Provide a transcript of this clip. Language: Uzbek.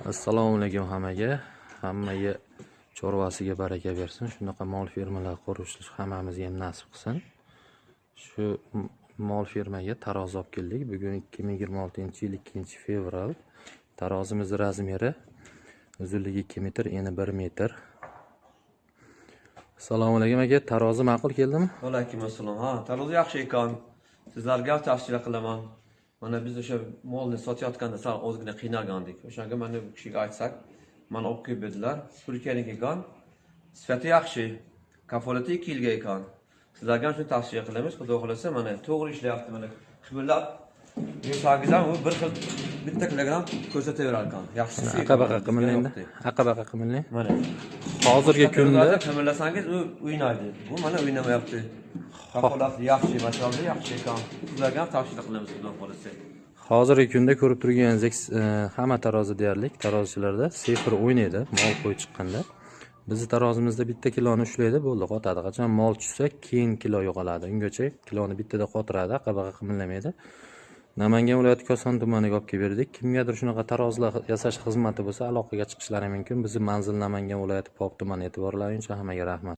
Assalomu alaykum hammaga. Hammaga chorvasiga baraka bersin. Shunaqa mol fermalar qurish hammamizga ham nasib qilsin. Shu mol fermaga tarozi olib keldik. Bugun 2026-yil 2-fevral. Tarozimiz размер i uzunligi 2 metr, eni 1 metr. Assalomu alaykum aka, tarozi ma'qul keldimi? Alaykum assalom. Ha, tarozi yaxshi ekan. Sizlarga ham tavsiya qilaman. Mana biz o'sha molni sotayotganda sal ozgina qiynalgandik. O'shanga mana bu kishiga aytsak, mana olib kelib berdilar. Turkiyalik ekan. Sifati yaxshi. Kafolati 2 yilga ekan. Sizlarga ham shuni tavsiya qilamiz. Xudo xohlasa, mana to'g'ri ishlayapti, mana qimirlab yursangiz ham u bir xil bitta kilogramm ko'rsataverar ekan. Yaxshisi Aqa baqa qimillaydi. Aqa baqa qimillang. Mana. Hozirgi kunda qimirlasangiz u o'ynaydi. Bu mana o'ynamayapti. Kafolati yaxshi, materiali yaxshi ekan. Sizlarga ham tavsiya qilamiz, xudo xohlasa. Hozirgi kunda ko'rib turganingizdek, hamma tarozi deyarli tarozichilarda цифр o'ynaydi mol qo'y chiqqanda. Bizni tarozimizda bitta kiloni ushlaydi, bo'ldi, qotadi. Qachon mol tushsa, keyin kilo yo'qoladi. Ungacha kiloni bittada qotiradi, aqa-baqa qimirlamaydi. Namangan viloyati Koson tumaniga olib kelib berdik. Kimgadir shunaqa tarozilar yasash xizmati bo'lsa, aloqaga chiqishlari mumkin. Bizni manzil Namangan viloyati Pop tumani. E'tiborlaring uchun hammaga rahmat.